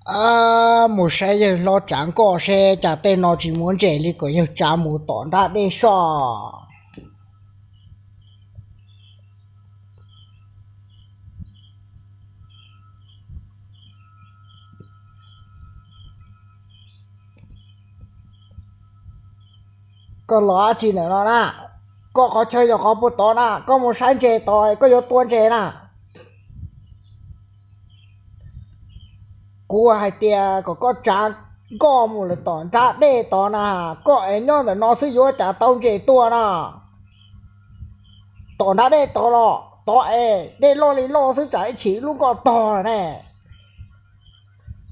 Mus saib yawg hlob Tsav Nkoj seb cas tej no tsis muaj ntses li, kom yawg Tsav mus tom nrab dej soj. Koj los dab tsi ntawm no na? Koj qhov chaw yog qhov puag tod na, koj mus saib ntses tod koj yuav tua ntses na. Kuv hais tias kom koj Tsav Nkoj mus lawm tom nrab dej tod na, koj es nyob ntawm no xwb yuav cas tau ntses tua na. Tom nrab dej tod los tod es dej loj li loj xwb, tsam ib chim lub nkoj tog lawm ne.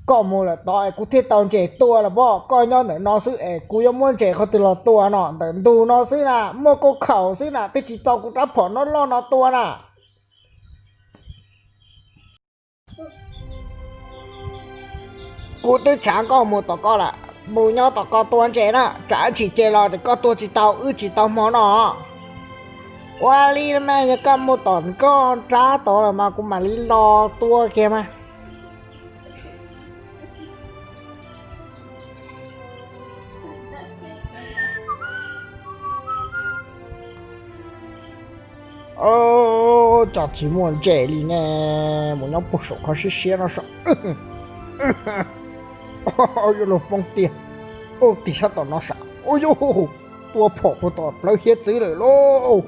Koj mus lawm tod es kuv thiaj tau ntses tua los pob, koj nyob ntawm no xwb es kuv yuav muab ntses qhov twg los tua no, ntawm ntug no xwb na, muaj kauj khaum xwb na, twb tsis tau kuv rab phom no loj no tua na. Kuv twb Tsav Nkoj mus tom koj lawm, mus nyob tom koj tua ntses na, tsam ib chim ces los ces koj tua tsis tau, wb tsis tau hmo noj. Ua li mas yog koj mus tom nkoj nrab tod los mas kuv mam li los tua kiag mas. Cas tsis muaj ntses li ne, mus nyob puag saum qhov siab siab no sav. Yuav luag poob tiag. Ub, tig sab tom no sav. Ub yuj, tua phom puag tom plawv hiav txwv lawm lauj.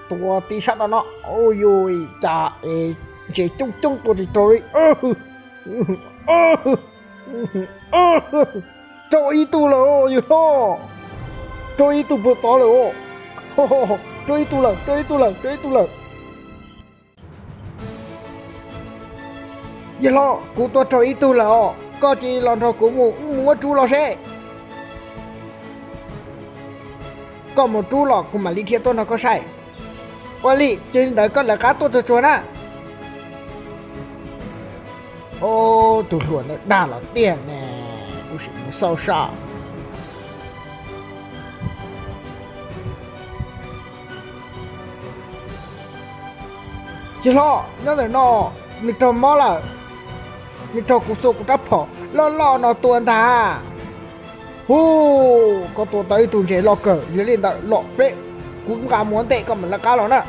Tua tig sab tom no. Ub yuj, cas es ntses coob coob tua tsis raug li. Raug ib tug lawm yawg hlob. Raug ib tug puag tod lawm. Raug ib tug lawm, raug ib tug lawm, raug ib tug lawm. Yawg hlob, kuv tua raug ib tug lawm os, koj cia li los nrog kuv mus, mus muab rub los seb. Koj mus rub los kuv mam li dhia tuaj nrog koj saib. Ua li, cia li ntawd koj lawv qab tuaj tsuag tsuag na. Ob tug hluas ntawd dag los tiag ne, kuv sim mus xauj sab. Yawg hlob, nyob ntawm no, nws raug mob lawm, nws raug kuv xuas kuv rab phom loj loj no tua ntag. Hu, koj tua tau ib tug ntses loj kawg, yog li ntawd los peb, kuv nqa mus ua ntej koj mam lawv qab los na.